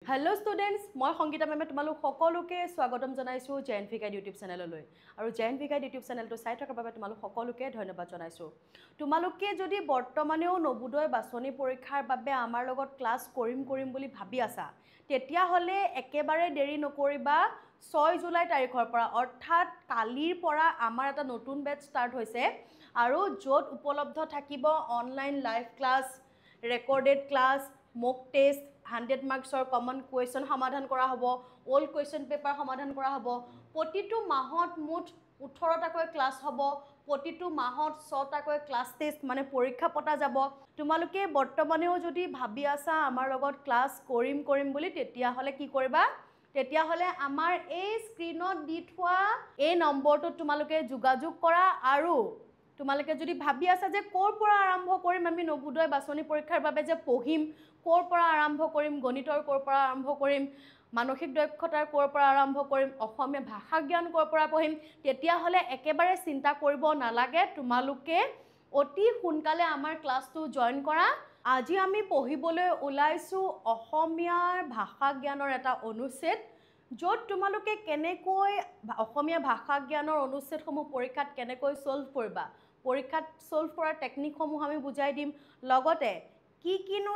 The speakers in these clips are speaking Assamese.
হেল্ল' ষ্টুডেণ্টছ, মই সংগীতা মেমে তোমালোক সকলোকে স্বাগতম জনাইছোঁ J N V guide YouTube চেনেললৈ, আৰু J N V guide YouTube চেনেলটো চাই থকাৰ বাবে তোমালোক সকলোকে ধন্যবাদ জনাইছোঁ। তোমালোকে যদি বৰ্তমানেও নৱোদয় বাছনি পৰীক্ষাৰ বাবে আমাৰ লগত ক্লাছ কৰিম কৰিম বুলি ভাবি আছা, তেতিয়াহ'লে একেবাৰে দেৰি নকৰিবা। 6 জুলাই তাৰিখৰ পৰা, অৰ্থাৎ কালিৰ পৰা আমাৰ এটা নতুন বেটছ ষ্টাৰ্ট হৈছে, আৰু য'ত উপলব্ধ থাকিব online live class, recorded class, mock test, 100 মাৰ্কছৰ common question সমাধান কৰা হ'ব, অ'ল্ড কুৱেশ্যন পেপাৰ সমাধান কৰা হ'ব। প্ৰতিটো মাহত মুঠ 18টাকৈ ক্লাছ হ'ব, প্ৰতিটো মাহত 6টাকৈ ক্লাছ টেষ্ট মানে পৰীক্ষা পতা যাব। তোমালোকে বৰ্তমানেও যদি ভাবি আছা আমাৰ লগত ক্লাছ কৰিম কৰিম বুলি, তেতিয়াহ'লে কি কৰিবা? তেতিয়াহ'লে আমাৰ এই স্ক্ৰীণত দি থোৱা এই নম্বৰটোত তোমালোকে যোগাযোগ কৰা। আৰু তোমালোকে যদি ভাবি আছা যে ক'ৰ পৰা আৰম্ভ কৰিম, আমি নৱোদয় বাছনি পৰীক্ষাৰ বাবে যে পঢ়িম ক'ৰ পৰা আৰম্ভ কৰিম, গণিতৰ ক'ৰ পৰা আৰম্ভ কৰিম, মানসিক দক্ষতাৰ ক'ৰ পৰা আৰম্ভ কৰিম, অসমীয়া ভাষা জ্ঞান ক'ৰ পৰা পঢ়িম, তেতিয়াহ'লে একেবাৰে চিন্তা কৰিব নালাগে। তোমালোকে অতি সোনকালে আমাৰ ক্লাছটো জইন কৰা। আজি আমি পঢ়িবলৈ ওলাইছোঁ অসমীয়াৰ ভাষা জ্ঞানৰ এটা অনুচ্ছেদ, য'ত তোমালোকে কেনেকৈ অসমীয়া ভাষা জ্ঞানৰ অনুচ্ছেদসমূহ পৰীক্ষাত কেনেকৈ ছল্ভ কৰিবা, পৰীক্ষাত ছল্ভ কৰাৰ টেকনিকসমূহ আমি বুজাই দিম। লগতে কি কিনো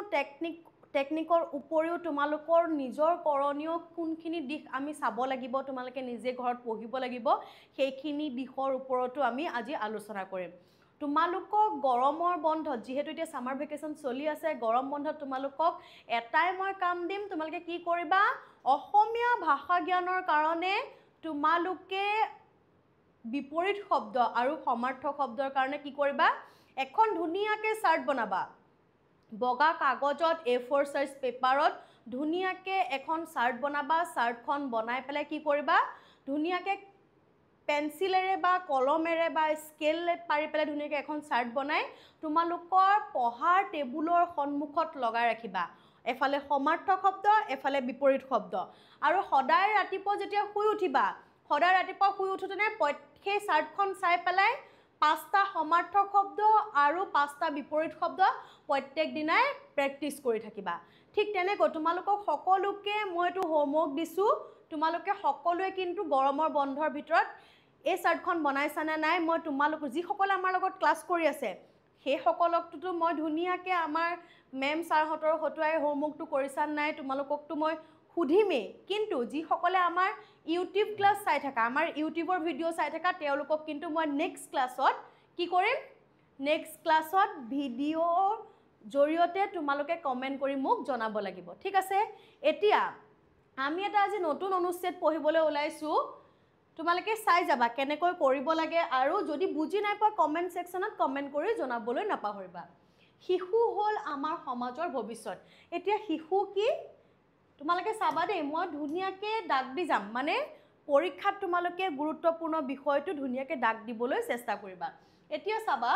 টেকনিকৰ উপৰিও তোমালোকৰ নিজৰ কৰণীয় কোনখিনি দিশ আমি চাব লাগিব, তোমালোকে নিজে ঘৰত পঢ়িব লাগিব, সেইখিনি দিশৰ ওপৰতো আমি আজি আলোচনা কৰিম। তোমালোকক গৰমৰ বন্ধত, যিহেতু এতিয়া ছামাৰ ভেকেশ্যন চলি আছে, গৰম বন্ধত তোমালোকক এটাই মই কাম দিম। তোমালোকে কি কৰিবা? অসমীয়া ভাষা জ্ঞানৰ কাৰণে তোমালোকে বিপৰীত শব্দ আৰু সমাৰ্থক শব্দৰ কাৰণে কি কৰিবা? এখন ধুনীয়াকৈ চাৰ্ট বনাবা। বগা কাগজত, এ4 চাইজ পেপাৰত ধুনীয়াকৈ এখন চাৰ্ট বনাবা। চাৰ্টখন বনাই পেলাই কি কৰিবা? ধুনীয়াকৈ পেঞ্চিলেৰে বা কলমেৰে বা স্কেল পাৰি পেলাই ধুনীয়াকৈ এখন চাৰ্ট বনাই তোমালোকৰ পঢ়াৰ টেবুলৰ সন্মুখত লগাই ৰাখিবা। এফালে সমাৰ্থক শব্দ, এফালে বিপৰীত শব্দ। আৰু সদায় ৰাতিপুৱা যেতিয়া শুই উঠিবা, সদায় ৰাতিপুৱা শুই উঠোঁতেনে সেই চাৰ্টখন চাই পেলাই 5টা সমাৰ্থক শব্দ আৰু 5টা বিপৰীত শব্দ প্ৰত্যেক দিনাই প্ৰেক্টিছ কৰি থাকিবা। ঠিক তেনেকৈ তোমালোকক সকলোকে মই এইটো হোমৱৰ্ক দিছোঁ। তোমালোকে সকলোৱে কিন্তু গৰমৰ বন্ধৰ ভিতৰত এই চাৰ্টখন বনাইছানে নাই, মই তোমালোক যিসকলে আমাৰ লগত ক্লাছ কৰি আছে সেইসকলকটোতো মই ধুনীয়াকৈ আমাৰ মেম ছাৰহঁতৰ হতুৱাই হোমৱৰ্কটো কৰিছা নাই তোমালোককতো মই সুধিমেই, কিন্তু যিসকলে আমাৰ ইউটিউব ক্লাছ চাই থাকা, আমাৰ ইউটিউবৰ ভিডিঅ' চাই থাকা, তেওঁলোকক কিন্তু মই নেক্সট ক্লাছত কি কৰিম? নেক্সট ক্লাছত ভিডিঅ'ৰ জৰিয়তে তোমালোকে কমেণ্ট কৰি মোক জনাব লাগিব। ঠিক আছে? এতিয়া আমি এটা আজি নতুন অনুচ্ছেদ পঢ়িবলৈ ওলাইছোঁ। তোমালোকে চাই যাবা কেনেকৈ কৰিব লাগে, আৰু যদি বুজি নাই পোৱা কমেণ্ট ছেকশ্যনত কমেণ্ট কৰি জনাবলৈ নাপাহৰিবা। শিশু হ'ল আমাৰ সমাজৰ ভৱিষ্যত। এতিয়া শিশু কি তোমালোকে চাবা দেই, মই ধুনীয়াকৈ দাগ দি যাম, মানে পৰীক্ষাত তোমালোকে গুৰুত্বপূৰ্ণ বিষয়টো ধুনীয়াকৈ দাগ দিবলৈ চেষ্টা কৰিবা। এতিয়া চাবা,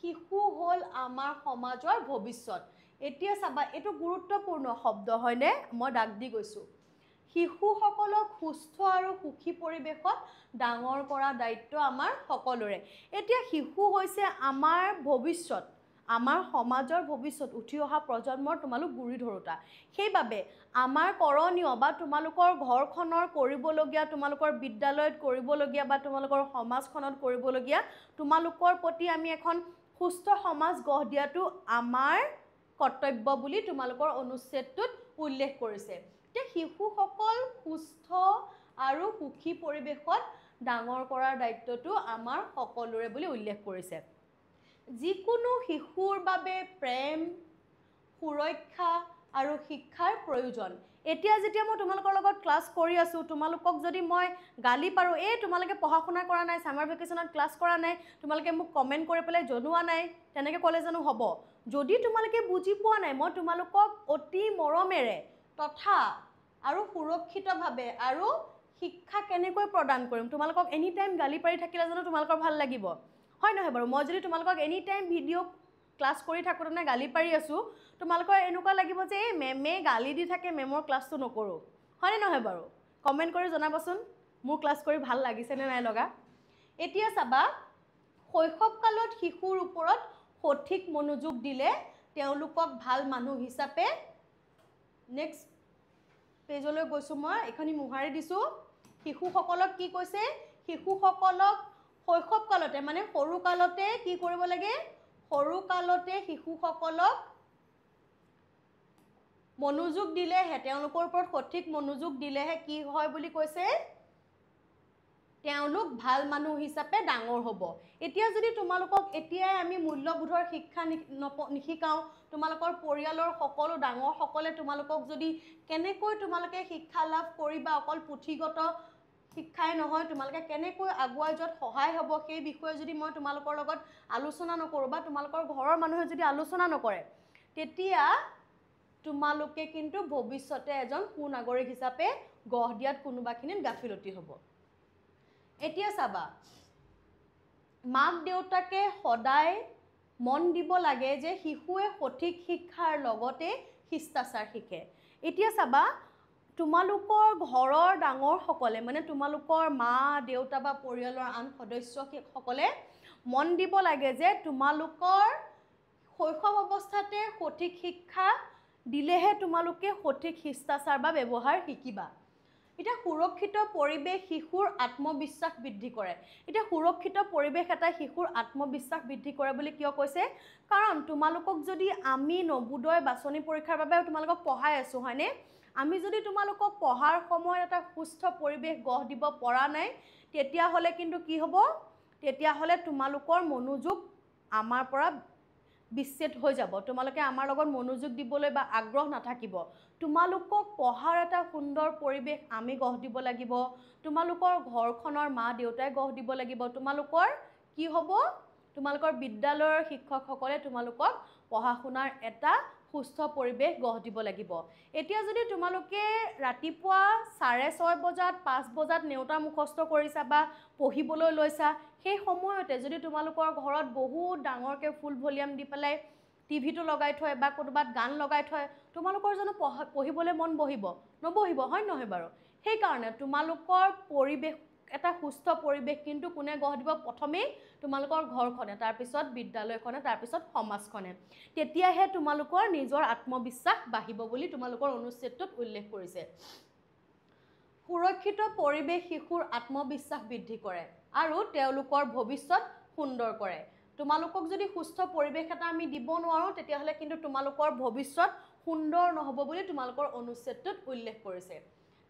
শিশু হ'ল আমাৰ সমাজৰ ভৱিষ্যত। এতিয়া চাবা, এইটো গুৰুত্বপূৰ্ণ শব্দ হয়নে? মই দাগ দি গৈছোঁ। শিশুসকলক সুস্থ আৰু সুখী পৰিৱেশত ডাঙৰ কৰা দায়িত্ব আমাৰ সকলোৰে। এতিয়া শিশু হৈছে আমাৰ ভৱিষ্যত, আমাৰ সমাজৰ ভৱিষ্যত, উঠি অহা প্ৰজন্মৰ তোমালোক গুৰি ধৰোঁতা। সেইবাবে আমাৰ কৰণীয় বা তোমালোকৰ ঘৰখনৰ কৰিবলগীয়া, তোমালোকৰ বিদ্যালয়ত কৰিবলগীয়া বা তোমালোকৰ সমাজখনত কৰিবলগীয়া, তোমালোকৰ প্ৰতি আমি এখন সুস্থ সমাজ গঢ় দিয়াটো আমাৰ কৰ্তব্য বুলি তোমালোকৰ অনুচ্ছেদটোত উল্লেখ কৰিছে। এতিয়া শিশুসকল সুস্থ আৰু সুখী পৰিৱেশত ডাঙৰ কৰাৰ দায়িত্বটো আমাৰ সকলোৰে বুলি উল্লেখ কৰিছে। যিকোনো শিশুৰ বাবে প্ৰেম, সুৰক্ষা আৰু শিক্ষাৰ প্ৰয়োজন। এতিয়া যেতিয়া মই তোমালোকৰ লগত ক্লাছ কৰি আছোঁ, তোমালোকক যদি মই গালি পাৰোঁ, এই তোমালোকে পঢ়া শুনা কৰা নাই, ছামাৰ ভেকেশ্যনত ক্লাছ কৰা নাই, তোমালোকে মোক কমেণ্ট কৰি পেলাই জনোৱা নাই, তেনেকৈ ক'লে জানো হ'ব? যদি তোমালোকে বুজি পোৱা নাই, মই তোমালোকক অতি মৰমেৰে তথা আৰু সুৰক্ষিতভাৱে আৰু শিক্ষা কেনেকৈ প্ৰদান কৰিম? তোমালোকক এনি টাইম গালি পাৰি থাকিলে জানো তোমালোকৰ ভাল লাগিব? হয় নহয় বাৰু? মই যদি তোমালোকক এনি টাইম ভিডিঅ' ক্লাছ কৰি থাকোঁতে গালি পাৰি আছোঁ, তোমালোকৰ এনেকুৱা লাগিব যে এই মেমে গালি দি থাকে, মেমৰ ক্লাছটো নকৰোঁ। হয়নে নহয় বাৰু? কমেণ্ট কৰি জনাবচোন মোৰ ক্লাছ কৰি ভাল লাগিছেনে নাই লগা। এতিয়া চাবা, শৈশৱকালত শিশুৰ ওপৰত সঠিক মনোযোগ দিলে তেওঁলোকক ভাল মানুহ হিচাপে নেক্সট পেজলৈ গৈছোঁ মই, এইখিনি মোহাৰি দিছোঁ। শিশুসকলক কি কৈছে? শিশুসকলক শৈশৱকালতে মানে সৰুকালতে কি কৰিব লাগে? সৰুকালতে শিশুসকলক মনোযোগ দিলেহে, তেওঁলোকৰ ওপৰত সঠিক মনোযোগ দিলেহে কি হয় বুলি কৈছে? তেওঁলোক ভাল মানুহ হিচাপে ডাঙৰ হ'ব। এতিয়া যদি তোমালোকক এতিয়াই আমি মূল্যবোধৰ শিক্ষা নিশিকাওঁ, তোমালোকৰ পৰিয়ালৰ সকলো ডাঙৰসকলে তোমালোকক যদি কেনেকৈ তোমালোকে শিক্ষা লাভ কৰিবা, অকল পুথিগত শিক্ষাই নহয়, তোমালোকে কেনেকৈ আগুৱাই যোৱাত সহায় হ'ব সেই বিষয়ে যদি মই তোমালোকৰ লগত আলোচনা নকৰোঁ বা তোমালোকৰ ঘৰৰ মানুহে যদি আলোচনা নকৰে, তেতিয়া তোমালোকে কিন্তু ভৱিষ্যতে এজন সুনাগৰিক হিচাপে গঢ় দিয়াত কোনোবাখিনিত গাফিলতি হ'ব। এতিয়া চাবা, মাক দেউতাকে সদায় মন দিব লাগে যে শিশুৱে সঠিক শিক্ষাৰ লগতে শিষ্টাচাৰ শিকে। এতিয়া চাবা, তোমালোকৰ ঘৰৰ ডাঙৰসকলে মানে তোমালোকৰ মা দেউতা বা পৰিয়ালৰ আন সদস্যসকলে মন দিব লাগে যে তোমালোকৰ শৈশৱ অৱস্থাতে সঠিক শিক্ষা দিলেহে তোমালোকে সঠিক শিষ্টাচাৰ বা ব্যৱহাৰ শিকিবা। এতিয়া সুৰক্ষিত পৰিৱেশ শিশুৰ আত্মবিশ্বাস বৃদ্ধি কৰে। এতিয়া সুৰক্ষিত পৰিৱেশ এটা শিশুৰ আত্মবিশ্বাস বৃদ্ধি কৰে বুলি কিয় কৈছে? কাৰণ তোমালোকক যদি আমি নৱোদয় বাছনি পৰীক্ষাৰ বাবে তোমালোকক পঢ়াই আছোঁ, হয়নে? আমি যদি তোমালোকক পঢ়াৰ সময়ত এটা সুস্থ পৰিৱেশ গঢ় দিব পৰা নাই, তেতিয়াহ'লে কিন্তু কি হ'ব? তেতিয়াহ'লে তোমালোকৰ মনোযোগ আমাৰ পৰা বিচ্ছেদ হৈ যাব। তোমালোকে আমাৰ লগত মনোযোগ দিবলৈ বা আগ্ৰহ নাথাকিব। তোমালোকক পঢ়াৰ এটা সুন্দৰ পৰিৱেশ আমি গঢ় দিব লাগিব, তোমালোকৰ ঘৰখনৰ মা দেউতাই গঢ় দিব লাগিব। তোমালোকৰ কি হ'ব? তোমালোকৰ বিদ্যালয়ৰ শিক্ষকসকলে তোমালোকক পঢ়া শুনাৰ এটা সুস্থ পৰিৱেশ গঢ় দিব লাগিব। এতিয়া যদি তোমালোকে ৰাতিপুৱা 6:30 বজাত 5 বজাত নেওতা মুখস্থ কৰিছা বা পঢ়িবলৈ লৈছা, সেই সময়তে যদি তোমালোকৰ ঘৰত বহুত ডাঙৰকৈ ফুল ভলিউম দি পেলাই টিভিটো লগাই থয় বা ক'ৰবাত গান লগাই থয়, তোমালোকৰ জানো পঢ়িবলৈ মন বহিব? নবহিব, হয় নহয় বাৰু? সেইকাৰণে তোমালোকৰ পৰিৱেশ এটা সুস্থ পৰিৱেশ কিন্তু কোনে গঢ় দিব? প্ৰথমেই তোমালোকৰ ঘৰখনে, তাৰপিছত বিদ্যালয়খনে, তাৰপিছত সমাজখনে। তেতিয়াহে তোমালোকৰ নিজৰ আত্মবিশ্বাস বাঢ়িব বুলি তোমালোকৰ অনুচ্ছেদটোত উল্লেখ কৰিছে। সুৰক্ষিত পৰিৱেশ শিশুৰ আত্মবিশ্বাস বৃদ্ধি কৰে আৰু তেওঁলোকৰ ভৱিষ্যত সুন্দৰ কৰে। তোমালোকক যদি সুস্থ পৰিৱেশ এটা আমি দিব নোৱাৰোঁ, তেতিয়াহ'লে কিন্তু তোমালোকৰ ভৱিষ্যত সুন্দৰ নহ'ব বুলি তোমালোকৰ অনুচ্ছেদটোত উল্লেখ কৰিছে।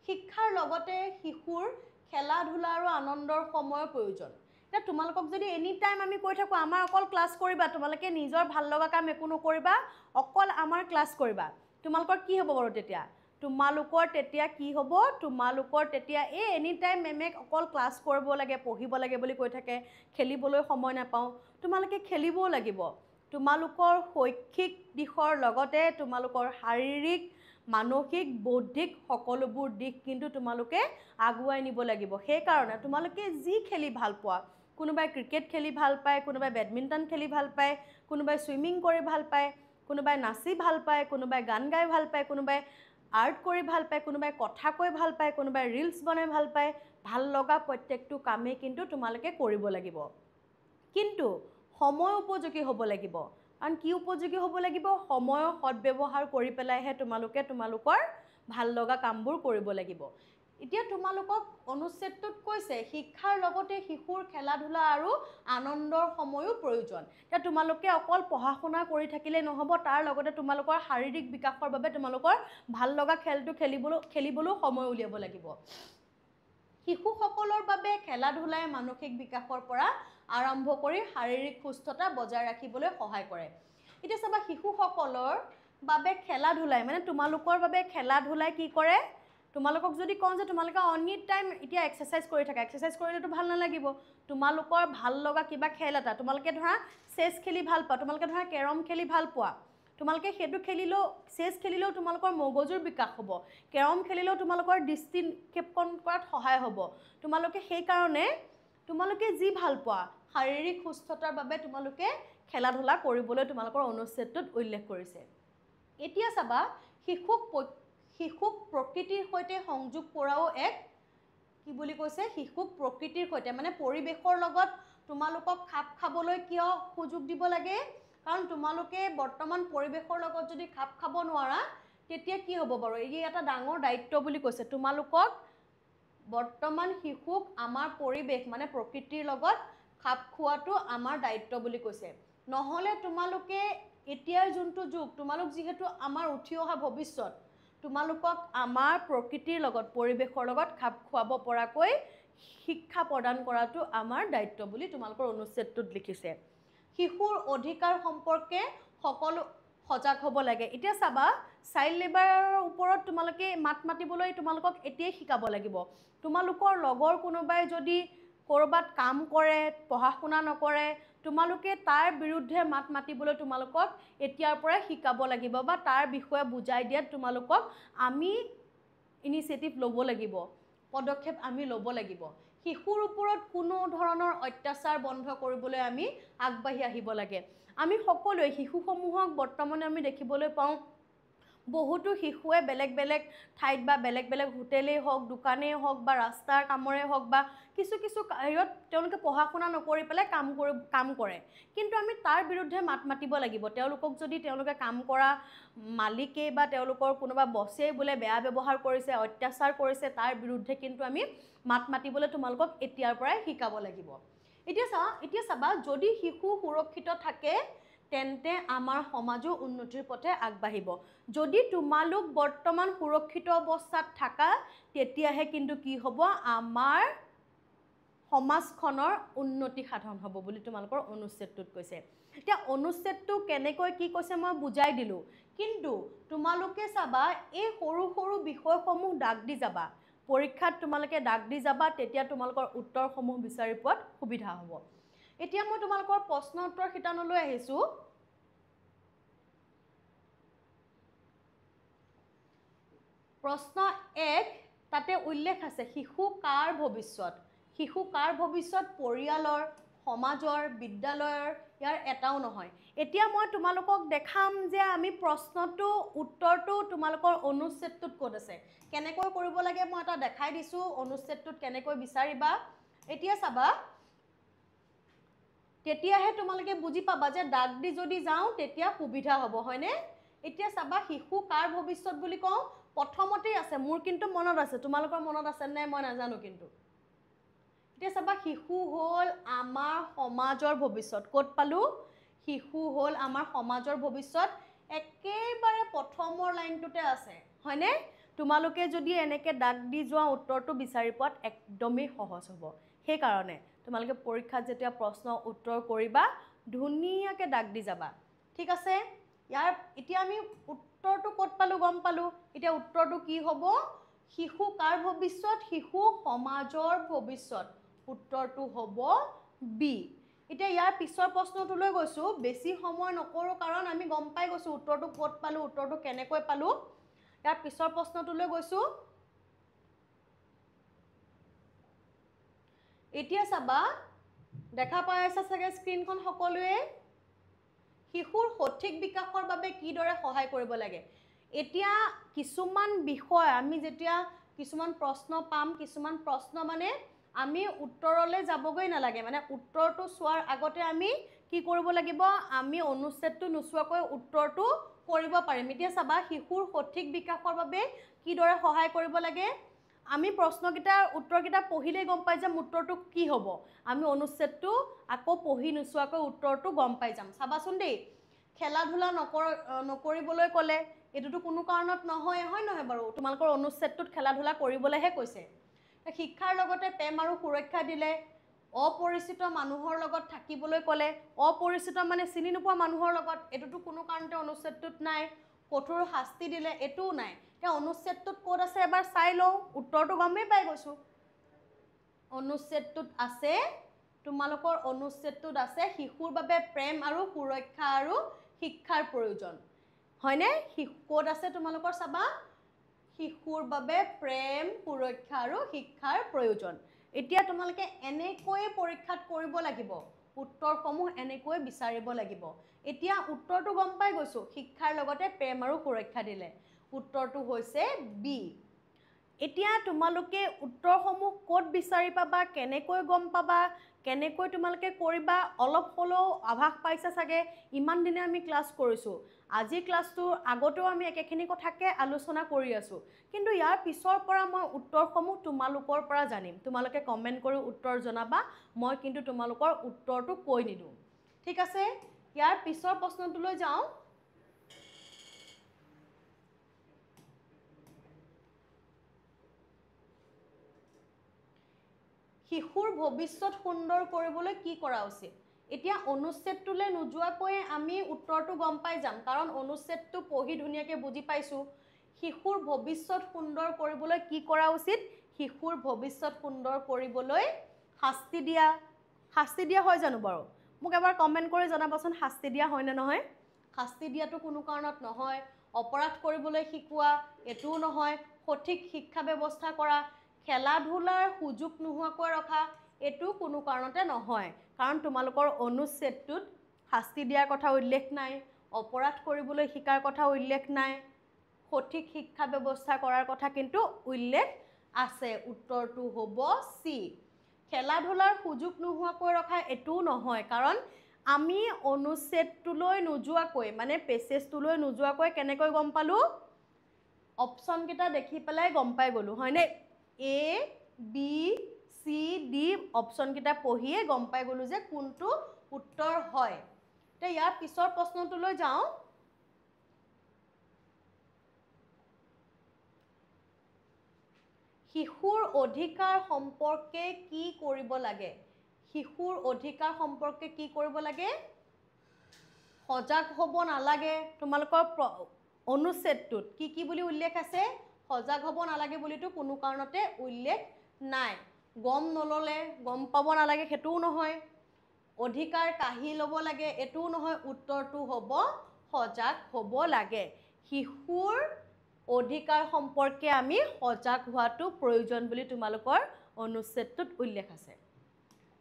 শিক্ষাৰ লগতে শিশুৰ খেলা ধূলা আৰু আনন্দৰ সময়ৰ প্ৰয়োজন। এতিয়া তোমালোকক যদি এনি টাইম আমি কৈ থাকোঁ আমাৰ অকল ক্লাছ কৰিবা, তোমালোকে নিজৰ ভাল লগা কাম একো নকৰিবা, অকল আমাৰ ক্লাছ কৰিবা, তোমালোকৰ কি হ'ব বাৰু তেতিয়া? তোমালোকৰ তেতিয়া কি হ'ব? তোমালোকৰ তেতিয়া এই এনি টাইম মেমে অকল ক্লাছ কৰিব লাগে, পঢ়িব লাগে বুলি কৈ থাকে, খেলিবলৈ সময় নাপাওঁ। তোমালোকে খেলিবও লাগিব। তোমালোকৰ শৈক্ষিক দিশৰ লগতে তোমালোকৰ শাৰীৰিক, মানসিক, বৌদ্ধিক সকলোবোৰ দিশ কিন্তু তোমালোকে আগুৱাই নিব লাগিব। সেইকাৰণে তোমালোকে যি খেলি ভাল পোৱা, কোনোবাই ক্ৰিকেট খেলি ভাল পায়, কোনোবাই বেডমিণ্টন খেলি ভাল পায়, কোনোবাই চুইমিং কৰি ভাল পায়, কোনোবাই নাচি ভাল পায়, কোনোবাই গান গাই ভাল পায়, কোনোবাই আৰ্ট কৰি ভাল পায়, কোনোবাই কথা কৈ ভাল পায়, কোনোবাই ৰিলচ বনাই ভাল পায়, ভাল লগা প্ৰত্যেকটো কামেই কিন্তু তোমালোকে কৰিব লাগিব। কিন্তু সময় উপযোগী হ'ব লাগিব। কাৰণ কি উপযোগী হ'ব লাগিব? সময়ৰ সদ্ব্যৱহাৰ কৰি পেলাইহে তোমালোকে তোমালোকৰ ভাল লগা কামবোৰ কৰিব লাগিব। এতিয়া তোমালোকক অনুচ্ছেদটোত কৈছে শিক্ষাৰ লগতে শিশুৰ খেলা ধূলা আৰু আনন্দৰ সময়ো প্ৰয়োজন। এতিয়া তোমালোকে অকল পঢ়া শুনা কৰি থাকিলে নহ'ব, তাৰ লগতে তোমালোকৰ শাৰীৰিক বিকাশৰ বাবে তোমালোকৰ ভাল লগা খেলটো খেলিবলৈও সময় উলিয়াব লাগিব। শিশুসকলৰ বাবে খেলা ধূলাই মানসিক বিকাশৰ পৰা আৰম্ভ কৰি শাৰীৰিক সুস্থতা বজাই ৰাখিবলৈ সহায় কৰে। এতিয়া চাবা, শিশুসকলৰ বাবে খেলা ধূলাই মানে তোমালোকৰ বাবে খেলা ধূলাই কি কৰে? তোমালোকক যদি কওঁ যে তোমালোকে অনি টাইম এতিয়া এক্সাৰচাইজ কৰি থাকা, এক্সাৰচাইজ কৰিলেতো ভাল নালাগিব। তোমালোকৰ ভাল লগা কিবা খেল এটা, তোমালোকে ধৰা চেছ খেলি ভাল পোৱা, তোমালোকে ধৰা কেৰম খেলি ভাল পোৱা, তোমালোকে সেইটো খেলিলেও, চেছ খেলিলেও তোমালোকৰ মগজুৰ বিকাশ হ'ব, কেৰম খেলিলেও তোমালোকৰ দৃষ্টিক্ষেপণ কৰাত সহায় হ'ব। তোমালোকে সেইকাৰণে তোমালোকে যি ভাল পোৱা শাৰীৰিক সুস্থতাৰ বাবে তোমালোকে খেলা ধূলা কৰিবলৈ তোমালোকৰ অনুচ্ছেদটোত উল্লেখ কৰিছে। এতিয়া চাবা, শিশুক প্ৰকৃতিৰ সৈতে সংযোগ কৰাও এক কি বুলি কৈছে? শিশুক প্ৰকৃতিৰ সৈতে মানে পৰিৱেশৰ লগত তোমালোকক খাপ খাবলৈ কিয় সুযোগ দিব লাগে? কাৰণ তোমালোকে বৰ্তমান পৰিৱেশৰ লগত যদি খাপ খাব নোৱাৰা, তেতিয়া কি হ'ব বাৰু? এই এটা ডাঙৰ দায়িত্ব বুলি কৈছে। তোমালোকক বৰ্তমান শিশুক আমাৰ পৰিৱেশ মানে প্ৰকৃতিৰ লগত খাপ খোৱাটো আমাৰ দায়িত্ব বুলি কৈছে। নহ'লে তোমালোকে এতিয়াৰ যোনটো যুগ, তোমালোক যিহেতু আমাৰ উঠি অহা ভৱিষ্যত, তোমালোকক আমাৰ প্ৰকৃতিৰ লগত পৰিৱেশৰ লগত খাপ খুৱাব পৰাকৈ শিক্ষা প্ৰদান কৰাটো আমাৰ দায়িত্ব বুলি তোমালোকৰ অনুচ্ছেদটোত লিখিছে। শিশুৰ অধিকাৰ সম্পৰ্কে সকলো সজাগ হ'ব লাগে। এতিয়া চাবা, চাইল্ড লেবাৰৰ ওপৰত তোমালোকে মাত মাতিবলৈ তোমালোকক এতিয়াই শিকাব লাগিব। তোমালোকৰ লগৰ কোনোবাই যদি ক'ৰবাত কাম কৰে, পঢ়া শুনা নকৰে, তোমালোকে তাৰ বিৰুদ্ধে মাত মাতিবলৈ তোমালোকক এতিয়াৰ পৰাই শিকাব লাগিব বা তাৰ বিষয়ে বুজাই দিয়াত তোমালোকক আমি ইনিচিয়েটিভ ল'ব লাগিব, পদক্ষেপ আমি ল'ব লাগিব। শিশুৰ ওপৰত কোনো ধৰণৰ অত্যাচাৰ বন্ধ কৰিবলৈ আমি আগবাঢ়ি আহিব লাগে। আমি সকলোৱে শিশুসমূহক বৰ্তমানে আমি দেখিবলৈ পাওঁ, বহুতো শিশুৱে বেলেগ বেলেগ ঠাইত বা বেলেগ বেলেগ হোটেলেই হওক, দোকানেই হওক বা ৰাস্তাৰ কামৰে হওক বা কিছু কিছু হেৰিয়ত তেওঁলোকে পঢ়া শুনা নকৰি পেলাই কাম কৰে। কিন্তু আমি তাৰ বিৰুদ্ধে মাত মাতিব লাগিব। তেওঁলোকক যদি তেওঁলোকে কাম কৰা মালিকেই বা তেওঁলোকৰ কোনোবা বছেই বোলে বেয়া ব্যৱহাৰ কৰিছে, অত্যাচাৰ কৰিছে, তাৰ বিৰুদ্ধে কিন্তু আমি মাত মাতিবলৈ তোমালোকক এতিয়াৰ পৰাই শিকাব লাগিব। এতিয়া চাবা, যদি শিশু সুৰক্ষিত থাকে তেন্তে আমাৰ সমাজো উন্নতিৰ পথে আগবাঢ়িব। যদি তোমালোক বৰ্তমান সুৰক্ষিত অৱস্থাত থাকা, তেতিয়াহে কিন্তু কি হ'ব, আমাৰ সমাজখনৰ উন্নতি সাধন হ'ব বুলি তোমালোকৰ অনুচ্ছেদটোত কৈছে। এতিয়া অনুচ্ছেদটো কেনেকৈ কি কৈছে মই বুজাই দিলোঁ, কিন্তু তোমালোকে চাবা এই সৰু সৰু বিষয়সমূহ দাগ দি যাবা। পৰীক্ষাত তোমালোকে দাগ দি যাবা, তেতিয়া তোমালোকৰ উত্তৰসমূহ বিচাৰি পোৱাত সুবিধা হ'ব। এতিয়া মই তোমালোকৰ প্ৰশ্ন উত্তৰ শিতানলৈ আহিছোঁ। প্ৰশ্ন 1, তাতে উল্লেখ আছে শিশু কাৰ ভৱিষ্যত। শিশু কাৰ ভৱিষ্যত? পৰিয়ালৰ, সমাজৰ, বিদ্যালয়ৰ, ইয়াৰ এটাও নহয়। এতিয়া মই তোমালোকক দেখাম যে আমি প্ৰশ্নটো উত্তৰটো তোমালোকৰ অনুচ্ছেদটোত ক'ত আছে, কেনেকৈ কৰিব লাগে মই এটা দেখাই দিছোঁ, অনুচ্ছেদটোত কেনেকৈ বিচাৰিবা। এতিয়া চাবা, তেতিয়াহে তোমালোকে বুজি পাবা যে দাগ দি যদি যাওঁ তেতিয়া সুবিধা হ'ব, হয়নে? এতিয়া চাবা, শিশু কাৰ ভৱিষ্যত বুলি কওঁ, প্ৰথমতেই আছে। মোৰ কিন্তু মনত আছে, তোমালোকৰ মনত আছে নাই মই নাজানো কিন্তু। এতিয়া চাবা, শিশু হ'ল আমাৰ সমাজৰ ভৱিষ্যত। ক'ত পালোঁ? শিশু হ'ল আমাৰ সমাজৰ ভৱিষ্যত, একেবাৰে প্ৰথমৰ লাইনটোতে আছে, হয়নে? তোমালোকে যদি এনেকৈ দাগ দি যোৱা উত্তৰটো বিচাৰি পোৱাত একদমেই সহজ হ'ব। সেইকাৰণে তোমালোকে পৰীক্ষাত যেতিয়া প্ৰশ্ন উত্তৰ কৰিবা ধুনীয়াকৈ দাগ দি যাবা, ঠিক আছে? ইয়াৰ এতিয়া আমি উত্তৰটো ক'ত পালোঁ গম পালোঁ। এতিয়া উত্তৰটো কি হ'ব? শিশু কাৰ ভৱিষ্যত? শিশু সমাজৰ ভৱিষ্যত। উত্তৰটো হ'ব বি। এতিয়া ইয়াৰ পিছৰ প্ৰশ্নটোলৈ গৈছোঁ, বেছি সময় নকৰোঁ কাৰণ আমি গম পাই গৈছোঁ উত্তৰটো ক'ত পালোঁ, উত্তৰটো কেনেকৈ পালোঁ। ইয়াৰ পিছৰ প্ৰশ্নটোলৈ গৈছোঁ। এতিয়া চাবা, দেখা পাই আছা চাগে স্ক্ৰীণখন সকলোৱে। শিশুৰ সঠিক বিকাশৰ বাবে কিদৰে সহায় কৰিব লাগে। এতিয়া কিছুমান বিষয় আমি যেতিয়া কিছুমান প্ৰশ্ন পাম, কিছুমান প্ৰশ্ন মানে আমি উত্তৰলৈ যাবগৈ নালাগে, মানে উত্তৰটো চোৱাৰ আগতে আমি কি কৰিব লাগিব, আমি অনুচ্ছেদটো নোচোৱাকৈ উত্তৰটো কৰিব পাৰিম। এতিয়া চাবা, শিশুৰ সঠিক বিকাশৰ বাবে কিদৰে সহায় কৰিব লাগে, আমি প্ৰশ্নকেইটাৰ উত্তৰকেইটা পঢ়িলেই গম পাই যাম উত্তৰটো কি হ'ব। আমি অনুচ্ছেদটো আকৌ পঢ়ি নোচোৱাকৈ উত্তৰটো গম পাই যাম। চাবাচোন দেই, খেলা ধূলা নকৰিবলৈ ক'লে এইটোতো কোনো কাৰণত নহয়, হয় নহয় বাৰু? তোমালোকৰ অনুচ্ছেদটোত খেলা ধূলা কৰিবলৈহে কৈছে। শিক্ষাৰ লগতে প্ৰেম আৰু সুৰক্ষা দিলে, অপৰিচিত মানুহৰ লগত থাকিবলৈ ক'লে, অপৰিচিত মানে চিনি নোপোৱা মানুহৰ লগত, এইটোতো কোনো কাৰণতে অনুচ্ছেদটোত নাই। কঠোৰ শাস্তি দিলে, এইটোও নাই। এতিয়া অনুচ্ছেদটোত ক'ত আছে এবাৰ চাই লওঁ, উত্তৰটো গমেই পাই গৈছোঁ। অনুচ্ছেদটোত আছে, তোমালোকৰ অনুচ্ছেদটোত আছে শিশুৰ বাবে প্ৰেম আৰু সুৰক্ষা আৰু শিক্ষাৰ প্ৰয়োজন, হয়নে? ক'ত আছে তোমালোকৰ চাবা, শিশুৰ বাবে প্ৰেম, সুৰক্ষা আৰু শিক্ষাৰ প্ৰয়োজন। এতিয়া তোমালোকে এনেকৈয়ে পৰীক্ষাত কৰিব লাগিব, উত্তৰসমূহ এনেকৈ বিচাৰিব লাগিব। এতিয়া উত্তৰটো গম পাই গৈছোঁ, শিক্ষাৰ লগতে প্ৰেম আৰু সুৰক্ষা দিলে। উত্তৰটো হৈছে বি। এতিয়া তোমালোকে উত্তৰসমূহ ক'ত বিচাৰি পাবা, কেনেকৈ গম পাবা, কেনেকৈ তোমালোকে কৰিবা, অলপ হ'লেও আভাস পাইছা চাগে। ইমান দিনে আমি ক্লাছ কৰিছোঁ, আজি ক্লাছটোৰ আগতেও আমি একেখিনি কথাকে আলোচনা কৰি আছোঁ, কিন্তু ইয়াৰ পিছৰ পৰা মই উত্তৰসমূহ তোমালোকৰ পৰা জানিম। তোমালোকে কমেণ্ট কৰি উত্তৰ জনাবা, মই কিন্তু তোমালোকৰ উত্তৰটো কৈ নিদিওঁ, ঠিক আছে? ইয়াৰ পিছৰ প্ৰশ্নটোলৈ যাওঁ। শিশুৰ ভৱিষ্যত সুন্দৰ কৰিবলৈ কি কৰা উচিত? এতিয়া অনুচ্ছেদটোলৈ নোযোৱাকৈয়ে আমি উত্তৰটো গম পাই যাম, কাৰণ অনুচ্ছেদটো পঢ়ি ধুনীয়াকৈ বুজি পাইছোঁ। শিশুৰ ভৱিষ্যত সুন্দৰ কৰিবলৈ কি কৰা উচিত? শিশুৰ ভৱিষ্যত সুন্দৰ কৰিবলৈ শাস্তি দিয়া, শাস্তি দিয়া হয় জানো বাৰু? মোক এবাৰ কমেণ্ট কৰি জনাবচোন, শাস্তি দিয়া হয়নে নহয়? শাস্তি দিয়াটো কোনো কাৰণত নহয়। অপৰাধ কৰিবলৈ শিকোৱা এইটোও নহয়। সঠিক শিক্ষা ব্যৱস্থা কৰা, খেলা ধূলাৰ সুযোগ নোহোৱাকৈ ৰখা, এইটো কোনো কাৰণতে নহয়, কাৰণ তোমালোকৰ অনুচ্ছেদটোত শাস্তি দিয়াৰ কথা উল্লেখ নাই, অপৰাধ কৰিবলৈ শিকাৰ কথা উল্লেখ নাই, সঠিক শিক্ষা ব্যৱস্থা কৰাৰ কথা কিন্তু উল্লেখ আছে। উত্তৰটো হ'ব চি। খেলা ধূলাৰ সুযোগ নোহোৱাকৈ ৰখা এইটোও নহয়, কাৰণ আমি অনুচ্ছেদটোলৈ নোযোৱাকৈ, মানে পেছেজটোলৈ নোযোৱাকৈ কেনেকৈ গম পালোঁ? অপশ্যনকেইটা দেখি পেলাই গম পাই গ'লোঁ, হয়নে? এ, বি, চি, ডি অপশ্যনকেইটা পঢ়িয়ে গম পাই গ'লোঁ যে কোনটো উত্তৰ হয়। এতিয়া ইয়াৰ পিছৰ প্ৰশ্নটোলৈ যাওঁ। শিশুৰ অধিকাৰ সম্পৰ্কে কি কৰিব লাগে? শিশুৰ অধিকাৰ সম্পৰ্কে কি কৰিব লাগে? সজাগ হ'ব নালাগে। তোমালোকৰ অনুচ্ছেদটোত কি কি বুলি উল্লেখ আছে? সজাগ হ'ব নালাগে বুলিতো কোনো কাৰণতে উল্লেখ নাই। গম নল'লে গম পাব নালাগে সেইটোও নহয়। অধিকাৰ কাঢ়ি ল'ব লাগে এইটোও নহয়। উত্তৰটো হ'ব সজাগ হ'ব লাগে। শিশুৰ অধিকাৰ সম্পৰ্কে আমি সজাগ হোৱাটো প্ৰয়োজন বুলি তোমালোকৰ অনুচ্ছেদটোত উল্লেখ আছে।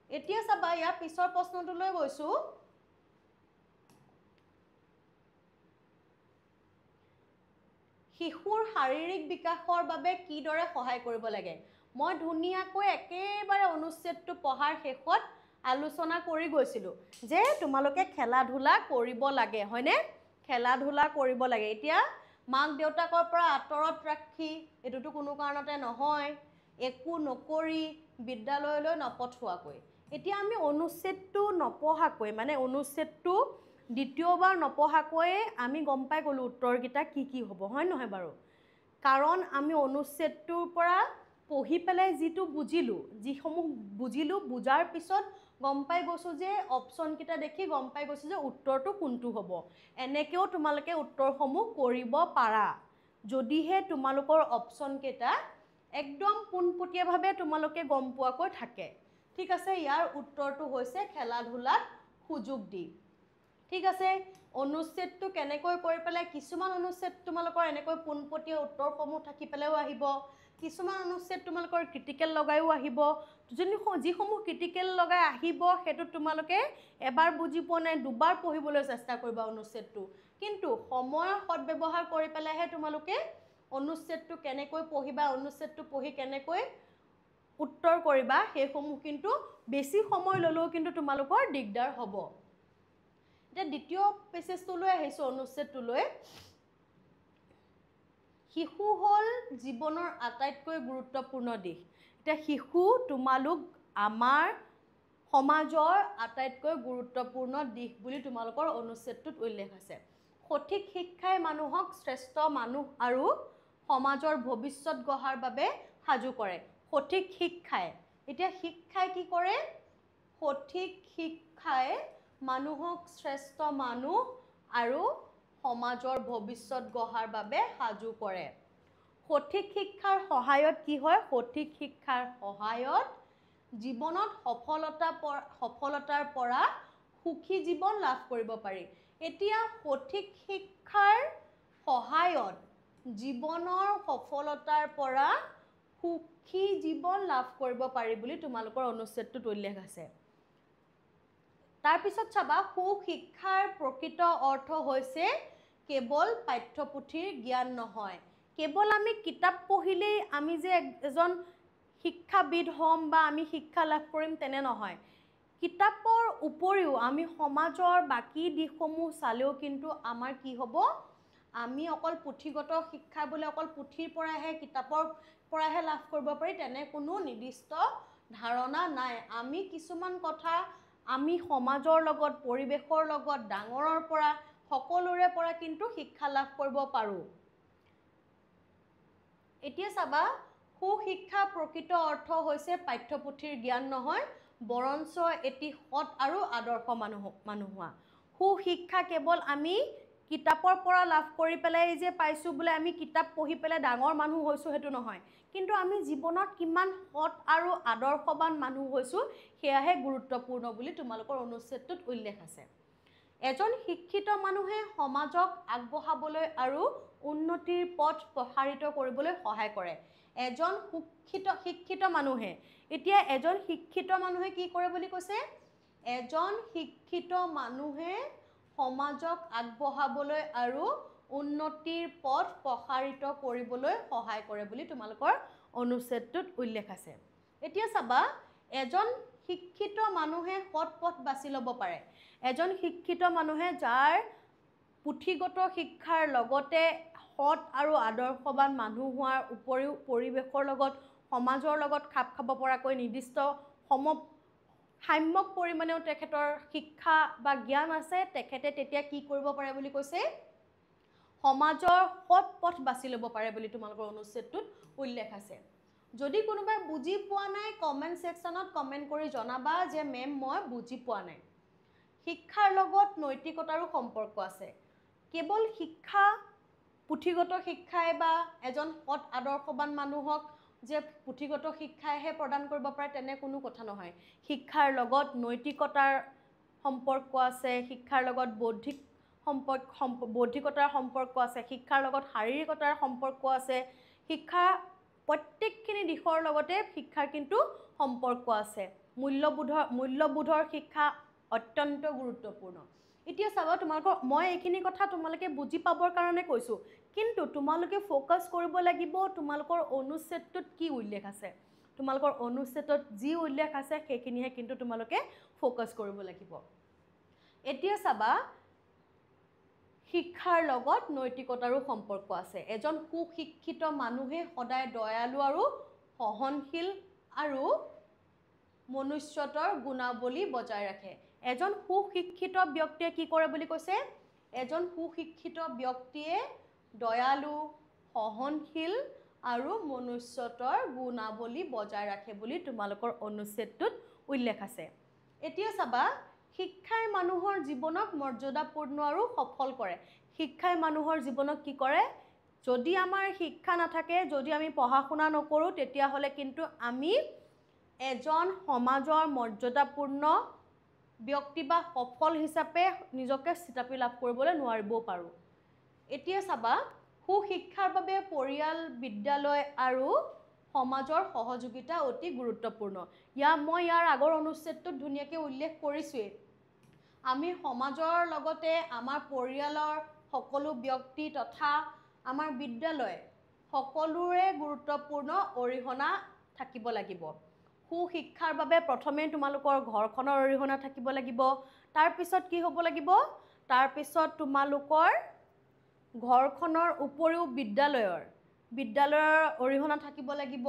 এতিয়া চাবা, ইয়াৰ পিছৰ প্ৰশ্নটোলৈ গৈছোঁ। শিশুৰ শাৰীৰিক বিকাশৰ বাবে কিদৰে সহায় কৰিব লাগে? মই ধুনীয়াকৈ একেবাৰে অনুচ্ছেদটো পঢ়াৰ শেষত আলোচনা কৰি গৈছিলোঁ যে তোমালোকে খেলা ধূলা কৰিব লাগে, হয়নে? খেলা ধূলা কৰিব লাগে। এতিয়া মাক দেউতাকৰ পৰা আঁতৰত ৰাখি এইটোতো কোনো কাৰণতে নহয়, একো নকৰি বিদ্যালয়লৈ নপঠোৱাকৈ। এতিয়া আমি অনুচ্ছেদটো নপঢ়াকৈ, মানে অনুচ্ছেদটো দ্বিতীয়বাৰ নপঢ়াকৈয়ে আমি গম পাই গ'লোঁ উত্তৰকেইটা কি কি হ'ব, হয় নহয় বাৰু? কাৰণ আমি অনুচ্ছেদটোৰ পৰা পঢ়ি পেলাই যিটো বুজিলোঁ, যিসমূহ বুজিলোঁ, বুজাৰ পিছত গম পাই গৈছোঁ যে অপশ্যনকেইটা দেখি গম পাই গৈছোঁ যে উত্তৰটো কোনটো হ'ব। এনেকৈও তোমালোকে উত্তৰসমূহ কৰিব পাৰা, যদিহে তোমালোকৰ অপশ্যনকেইটা একদম পোনপটীয়াভাৱে তোমালোকে গম পোৱাকৈ থাকে, ঠিক আছে? ইয়াৰ উত্তৰটো হৈছে খেলা ধূলাত সুযোগ দি, ঠিক আছে? অনুচ্ছেদটো কেনেকৈ কৰি পেলাই, কিছুমান অনুচ্ছেদ তোমালোকৰ এনেকৈ পোনপটীয়া উত্তৰসমূহ থাকি পেলাইও আহিব, কিছুমান অনুচ্ছেদ তোমালোকৰ ক্ৰিটিকেল লগাইও আহিব। যিসমূহ ক্ৰিটিকেল লগাই আহিব সেইটো তোমালোকে এবাৰ বুজি পোৱা নাই দুবাৰ পঢ়িবলৈ চেষ্টা কৰিবা অনুচ্ছেদটো, কিন্তু সময়ৰ সদ্ব্যৱহাৰ কৰি পেলাইহে তোমালোকে অনুচ্ছেদটো কেনেকৈ পঢ়িবা, অনুচ্ছেদটো পঢ়ি কেনেকৈ উত্তৰ কৰিবা, সেইসমূহ কিন্তু বেছি সময় ল'লেও কিন্তু তোমালোকৰ দিগদাৰ হ'ব। এতিয়া দ্বিতীয় পেছেজটোলৈ আহিছোঁ, অনুচ্ছেদটোলৈ। শিশু হ'ল জীৱনৰ আটাইতকৈ গুৰুত্বপূৰ্ণ দিশ। এতিয়া শিশু তোমালোক আমাৰ সমাজৰ আটাইতকৈ গুৰুত্বপূৰ্ণ দিশ বুলি তোমালোকৰ অনুচ্ছেদটোত উল্লেখ আছে। সঠিক শিক্ষাই মানুহক শ্ৰেষ্ঠ মানুহ আৰু সমাজৰ ভৱিষ্যত গঢ়াৰ বাবে সাজু কৰে। সঠিক শিক্ষাই, এতিয়া শিক্ষাই কি কৰে? সঠিক শিক্ষাই মানুহক শ্ৰেষ্ঠ মানুহ আৰু সমাজৰ ভৱিষ্যত গঢ়াৰ বাবে সাজু কৰে। সঠিক শিক্ষাৰ সহায়ত কি হয়? সঠিক শিক্ষাৰ সহায়ত জীৱনত সফলতাৰ পৰা সুখী জীৱন লাভ কৰিব পাৰি। এতিয়া সঠিক শিক্ষাৰ সহায়ত জীৱনৰ সফলতাৰ পৰা সুখী জীৱন লাভ কৰিব পাৰি বুলি তোমালোকৰ অনুচ্ছেদটোত উল্লেখ আছে। তাৰপিছত চাবা, সুশিক্ষাৰ প্ৰকৃত অৰ্থ হৈছে কেৱল পাঠ্যপুথিৰ জ্ঞান নহয়, কেৱল আমি কিতাপ পঢ়িলেই আমি যে এজন শিক্ষাবিদ হ'ম বা আমি শিক্ষা লাভ কৰিম তেনে নহয়। কিতাপৰ উপৰিও আমি সমাজৰ বাকী দিশসমূহ চালেও কিন্তু আমাৰ কি হ'ব, আমি অকল পুথিগত শিক্ষা বোলে অকল পুথিৰ পৰাহে, কিতাপৰ পৰাহে লাভ কৰিব পাৰি তেনে কোনো নিৰ্দিষ্ট ধাৰণা নাই। আমি কিছুমান কথা আমি সমাজৰ লগত, পৰিৱেশৰ লগত, ডাঙৰৰ পৰা, সকলোৰে পৰা কিন্তু শিক্ষা লাভ কৰিব পাৰোঁ। এতিয়া চাবা, সুশিক্ষা প্ৰকৃত অৰ্থ হৈছে পাঠ্যপুথিৰ জ্ঞান নহয়, বৰঞ্চ এটি সৎ আৰু আদৰ্শ মানুহ হোৱা। সুশিক্ষা কেৱল আমি কিতাপৰ পৰা লাভ কৰি পেলাই যে পাইছোঁ বোলে আমি কিতাপ পঢ়ি পেলাই ডাঙৰ মানুহ হৈছোঁ সেইটো নহয়, কিন্তু আমি জীৱনত কিমান সৎ আৰু আদৰ্শৱান মানুহ হৈছোঁ সেয়াহে গুৰুত্বপূৰ্ণ বুলি তোমালোকৰ অনুচ্ছেদটোত উল্লেখ আছে। এজন শিক্ষিত মানুহে সমাজক আগবঢ়াবলৈ আৰু উন্নতিৰ পথ প্ৰসাৰিত কৰিবলৈ সহায় কৰে। এজন শিক্ষিত মানুহে, এতিয়া এজন শিক্ষিত মানুহে কি কৰে বুলি কৈছে? এজন শিক্ষিত মানুহে সমাজক আগবঢ়াবলৈ আৰু উন্নতিৰ পথ প্ৰসাৰিত কৰিবলৈ সহায় কৰে বুলি তোমালোকৰ অনুচ্ছেদটোত উল্লেখ আছে। এতিয়া চাবা, এজন শিক্ষিত মানুহে সৎ পথ বাছি ল'ব পাৰে। এজন শিক্ষিত মানুহে যাৰ পুথিগত শিক্ষাৰ লগতে সৎ আৰু আদৰ্শৱান মানুহ হোৱাৰ উপৰিও পৰিৱেশৰ লগত, সমাজৰ লগত খাপ খাব পৰাকৈ নিৰ্দিষ্ট সাম্যক পৰিমাণেও তেখেতৰ শিক্ষা বা জ্ঞান আছে, তেখেতে তেতিয়া কি কৰিব পাৰে বুলি কৈছে? সমাজৰ সৎ পথ বাছি ল'ব পাৰে বুলি তোমালোকৰ অনুচ্ছেদটোত উল্লেখ আছে। যদি কোনোবাই বুজি পোৱা নাই কমেণ্ট ছেকশ্যনত কমেণ্ট কৰি জনাবা যে মেম মই বুজি পোৱা নাই। শিক্ষাৰ লগত নৈতিকতাৰো সম্পৰ্ক আছে। কেৱল শিক্ষা, পুথিগত শিক্ষাই বা এজন সৎ আদৰ্শৱান মানুহক যে পুথিগত শিক্ষাইহে প্ৰদান কৰিব পাৰে তেনে কোনো কথা নহয়। শিক্ষাৰ লগত নৈতিকতাৰ সম্পৰ্ক আছে, শিক্ষাৰ লগত বৌদ্ধিক বৌদ্ধিকতাৰ সম্পৰ্ক আছে, শিক্ষাৰ লগত শাৰীৰিকতাৰ সম্পৰ্ক আছে। শিক্ষা প্ৰত্যেকখিনি দিশৰ লগতে শিক্ষাৰ কিন্তু সম্পৰ্ক আছে। মূল্যবোধৰ শিক্ষা অত্যন্ত গুৰুত্বপূৰ্ণ। এতিয়া চাবা, তোমালোকৰ মই এইখিনি কথা তোমালোকে বুজি পাবৰ কাৰণে কৈছোঁ, কিন্তু তোমালোকে ফ'কাছ কৰিব লাগিব তোমালোকৰ অনুচ্ছেদটোত কি উল্লেখ আছে। তোমালোকৰ অনুচ্ছেদত যি উল্লেখ আছে সেইখিনিহে কিন্তু তোমালোকে ফ'কাছ কৰিব লাগিব। এতিয়া চাবা, শিক্ষাৰ লগত নৈতিকতাৰো সম্পৰ্ক আছে। এজন সুশিক্ষিত মানুহে সদায় দয়ালু আৰু সহনশীল আৰু মনুষ্যত্বৰ গুণাৱলী বজাই ৰাখে। এজন সুশিক্ষিত ব্যক্তিয়ে কি কৰে বুলি কৈছে? এজন সুশিক্ষিত ব্যক্তিয়ে দয়ালু, সহনশীল আৰু মনুষ্যত্বৰ গুণাৱলী বজাই ৰাখে বুলি তোমালোকৰ অনুচ্ছেদটোত উল্লেখ আছে। এতিয়া চাবা, শিক্ষাই মানুহৰ জীৱনক মৰ্যাদাপূৰ্ণ আৰু সফল কৰে। শিক্ষাই মানুহৰ জীৱনক কি কৰে? যদি আমাৰ শিক্ষা নাথাকে, যদি আমি পঢ়া শুনা নকৰোঁ, তেতিয়াহ'লে কিন্তু আমি এজন সমাজৰ মৰ্যাদাপূৰ্ণ ব্যক্তি বা সফল হিচাপে নিজকে থিতাপি লাভ কৰিবলৈ নোৱাৰিবও পাৰোঁ। এতিয়া চাবা, সুশিক্ষাৰ বাবে পৰিয়াল, বিদ্যালয় আৰু সমাজৰ সহযোগিতা অতি গুৰুত্বপূৰ্ণ। মই ইয়াৰ আগৰ অনুচ্ছেদটোত ধুনীয়াকৈ উল্লেখ কৰিছোঁৱেই। আমি সমাজৰ লগতে আমাৰ পৰিয়ালৰ সকলো ব্যক্তি তথা আমাৰ বিদ্যালয় সকলোৰে গুৰুত্বপূৰ্ণ অৰিহণা থাকিব লাগিব। সুশিক্ষাৰ বাবে প্ৰথমে তোমালোকৰ ঘৰখনৰ অৰিহণা থাকিব লাগিব, তাৰপিছত কি হ'ব লাগিব? তাৰপিছত তোমালোকৰ ঘৰখনৰ উপৰিও বিদ্যালয়ৰ অৰিহণা থাকিব লাগিব।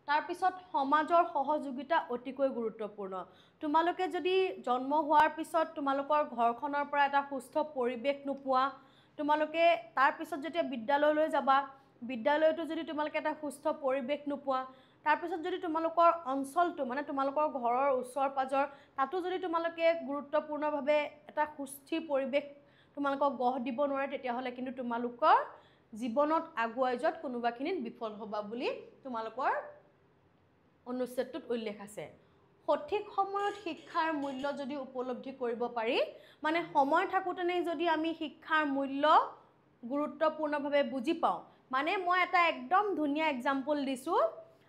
তাৰপিছত সমাজৰ সহযোগিতা অতিকৈ গুৰুত্বপূৰ্ণ। তোমালোকে যদি জন্ম হোৱাৰ পিছত তোমালোকৰ ঘৰখনৰ পৰা এটা সুস্থ পৰিৱেশ নোপোৱা, তোমালোকে তাৰপিছত যেতিয়া বিদ্যালয়লৈ যাবা, বিদ্যালয়তো যদি তোমালোকে এটা সুস্থ পৰিৱেশ নোপোৱা, তাৰপিছত যদি তোমালোকৰ অঞ্চলটো মানে তোমালোকৰ ঘৰৰ ওচৰ পাঁজৰ তাতো যদি তোমালোকে গুৰুত্বপূৰ্ণভাৱে এটা সুস্থিৰ পৰিৱেশ তোমালোকক গঢ় দিব নোৱাৰে, তেতিয়াহ'লে কিন্তু তোমালোকৰ জীৱনত আগুৱাই যোৱাত কোনোবাখিনিত বিফল হ'বা বুলি তোমালোকৰ অনুচ্ছেদটোত উল্লেখ আছে। সঠিক সময়ত শিক্ষাৰ মূল্য যদি উপলব্ধি কৰিব পাৰি, মানে সময় থাকোঁতেনে যদি আমি শিক্ষাৰ মূল্য গুৰুত্বপূৰ্ণভাৱে বুজি পাওঁ, মানে মই এটা একদম ধুনীয়া এক্সাম্পল দিছোঁ।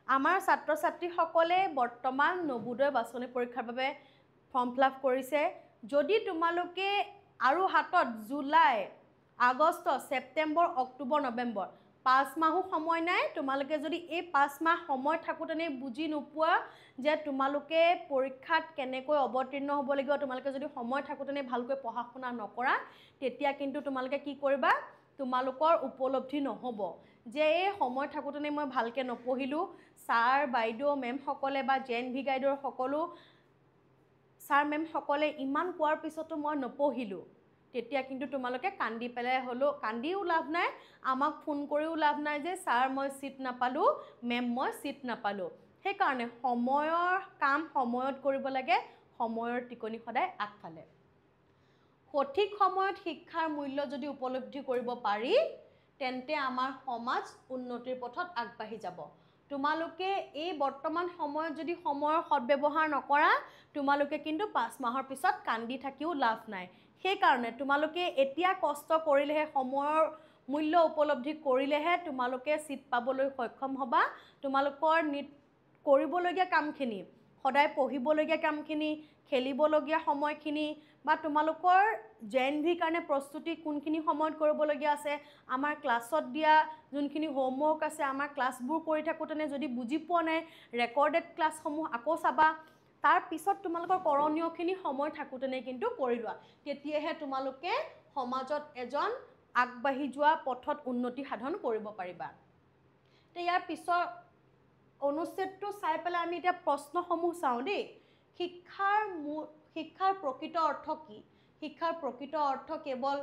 আমাৰ ছাত্ৰ ছাত্ৰীসকলে বৰ্তমান নৱোদয় বাছনি পৰীক্ষাৰ বাবে ফৰ্ম ফিল আপ কৰিছে। যদি তোমালোকে আৰু হাতত জুলাই, আগষ্ট, ছেপ্টেম্বৰ, অক্টোবৰ, নৱেম্বৰ 5 মাহো সময় নাই। তোমালোকে যদি এই 5 মাহ সময় থাকোঁতেনে বুজি নোপোৱা যে তোমালোকে পৰীক্ষাত কেনেকৈ অৱতীৰ্ণ হ'ব লাগিব, তোমালোকে যদি সময় থাকোঁতেনে ভালকৈ পঢ়া শুনা নকৰা, তেতিয়া কিন্তু তোমালোকে কি কৰিবা, তোমালোকৰ উপলব্ধি নহ'ব যে এই সময় থাকোঁতেনে মই ভালকৈ নপঢ়িলোঁ, ছাৰ বাইদেউ মেমসকলে বা জে এন ভি গাইডৰ সকলো ছাৰ মেমসকলে ইমান কোৱাৰ পিছতো মই নপঢ়িলোঁ। তেতিয়া কিন্তু তোমালোকে কান্দি পেলাই হ'লেও, কান্দিও লাভ নাই, আমাক ফোন কৰিও লাভ নাই যে ছাৰ মই ছিট নাপালোঁ, মেম মই ছিট নাপালোঁ। সেইকাৰণে সময়ৰ কাম সময়ত কৰিব লাগে, সময়ৰ টিকনি সদায় আগফালে। সঠিক সময়ত শিক্ষাৰ মূল্য যদি উপলব্ধি কৰিব পাৰি, তেন্তে আমাৰ সমাজ উন্নতিৰ পথত আগবাঢ়ি যাব। তোমালোকে এই বৰ্তমান সময়ত যদি সময়ৰ সদ্ব্যৱহাৰ নকৰা, তোমালোকে কিন্তু 5 মাহৰ পিছত কান্দি থাকিও লাভ নাই। সেইকাৰণে তোমালোকে এতিয়া কষ্ট কৰিলেহে, সময়ৰ মূল্য উপলব্ধি কৰিলেহে তোমালোকে ছিট পাবলৈ সক্ষম হ'বা। তোমালোকৰ কৰিবলগীয়া কামখিনি, সদায় পঢ়িবলগীয়া কামখিনি, খেলিবলগীয়া সময়খিনি, বা তোমালোকৰ জে এন ভিৰ কাৰণে প্ৰস্তুতি কোনখিনি সময়ত কৰিবলগীয়া আছে, আমাৰ ক্লাছত দিয়া যোনখিনি হোমৱৰ্ক আছে, আমাৰ ক্লাছবোৰ কৰি থাকোঁতেনে যদি বুজি পোৱা নাই, ৰেকৰ্ডেড ক্লাছসমূহ আকৌ চাবা। তাৰপিছত তোমালোকৰ কৰণীয়খিনি সময় থাকোঁতেনে কিন্তু কৰি লোৱা, তেতিয়াহে তোমালোকে সমাজত এজন আগবাঢ়ি যোৱা পথত উন্নতি সাধন কৰিব পাৰিবা। এতিয়া ইয়াৰ পিছৰ অনুচ্ছেদটো চাই পেলাই আমি এতিয়া প্ৰশ্নসমূহ চাওঁ দেই। শিক্ষাৰ প্ৰকৃত অৰ্থ কি? শিক্ষাৰ প্ৰকৃত অৰ্থ কেৱল,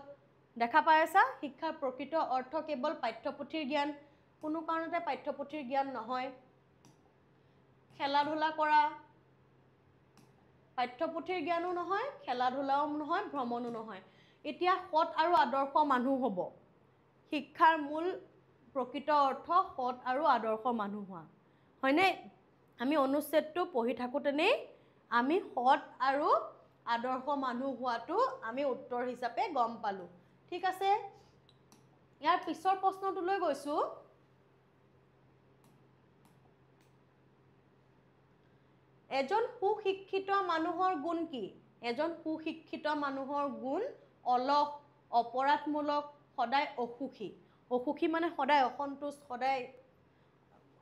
দেখা পাই আছা, শিক্ষাৰ প্ৰকৃত অৰ্থ কেৱল পাঠ্যপুথিৰ জ্ঞান, কোনো কাৰণতে পাঠ্যপুথিৰ জ্ঞান নহয়। খেলা ধূলা কৰা পাঠ্যপুথিৰ জ্ঞানো নহয়, খেলা ধূলাও নহয়, ভ্ৰমণো নহয়। এতিয়া সৎ আৰু আদৰ্শ মানুহ হ'ব। শিক্ষাৰ মূল প্ৰকৃত অৰ্থ সৎ আৰু আদৰ্শ মানুহ হোৱা, হয়নে? আমি অনুচ্ছেদটো পঢ়ি থাকোঁতেনেই আমি সৎ আৰু আদৰ্শ মানুহ হোৱাটো আমি উত্তৰ হিচাপে গম পালোঁ। ঠিক আছে, ইয়াৰ পিছৰ প্ৰশ্নটোলৈ গৈছোঁ। এজন সুশিক্ষিত মানুহৰ গুণ কি? এজন সুশিক্ষিত মানুহৰ গুণ অলস, অপৰাধমূলক, সদায় অসুখী। অসুখী মানে সদায় অসন্তুষ্ট, সদায়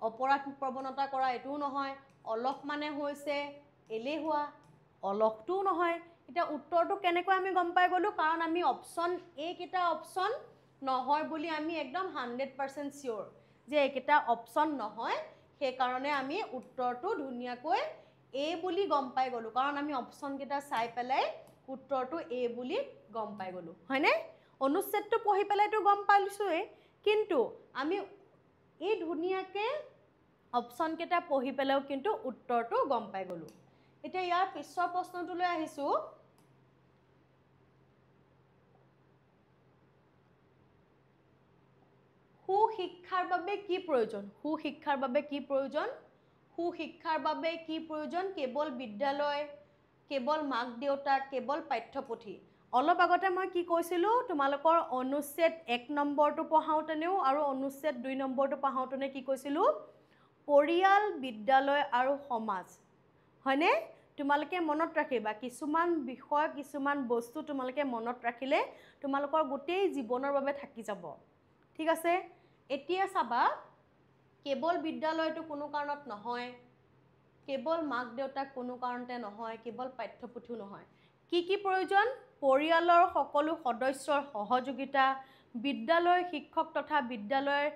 অপৰাধ প্ৰৱণতা কৰা, এইটোও নহয়। অলস মানে হৈছে এলেহুৱা, অলসটোও নহয়। এতিয়া উত্তৰটো কেনেকৈ আমি গম পাই গ'লোঁ? কাৰণ আমি অপশ্যন এইকেইটা অপশ্যন নহয় বুলি আমি একদম 100% চিয়'ৰ যে এইকেইটা অপশ্যন নহয়, সেইকাৰণে আমি উত্তৰটো ধুনীয়াকৈ এ বুলি গম পাই গ'লোঁ। কাৰণ আমি অপশ্যনকেইটা চাই পেলাই উত্তৰটো এ বুলি গম পাই গ'লোঁ, হয়নে? অনুচ্ছেদটো পঢ়ি পেলাইতো গম পাইছোঁৱেই, কিন্তু আমি এই ধুনীয়াকৈ অপশ্যনকেইটা পঢ়ি পেলাইও কিন্তু উত্তৰটো গম পাই গ'লোঁ। এতিয়া ইয়াৰ পিছৰ প্ৰশ্নটোলৈ আহিছোঁ। সুশিক্ষাৰ বাবে কি প্ৰয়োজন? সুশিক্ষাৰ বাবে কি প্ৰয়োজন? সুশিক্ষাৰ বাবে কি প্ৰয়োজন? কেৱল বিদ্যালয়, কেৱল মাক দেউতাক, কেৱল পাঠ্যপুথি। অলপ আগতে মই কি কৈছিলোঁ, তোমালোকৰ অনুচ্ছেদ 1 নম্বৰটো পঢ়াওঁতেনেও আৰু অনুচ্ছেদ 2 নম্বৰটো পঢ়াওঁতেনে কি কৈছিলোঁ? পৰিয়াল, বিদ্যালয় আৰু সমাজ, হয়নে? তোমালোকে মনত ৰাখিবা, কিছুমান বিষয়, কিছুমান বস্তু তোমালোকে মনত ৰাখিলে তোমালোকৰ গোটেই জীৱনৰ বাবে থাকি যাব। ঠিক আছে, এতিয়া চাবা, কেৱল বিদ্যালয়টো কোনো কাৰণত নহয়, কেৱল মাক দেউতাক কোনো কাৰণতে নহয়, কেৱল পাঠ্যপুথিও নহয়। কি কি প্ৰয়োজন? পৰিয়ালৰ সকলো সদস্যৰ সহযোগিতা, বিদ্যালয়ৰ শিক্ষক তথা বিদ্যালয়ৰ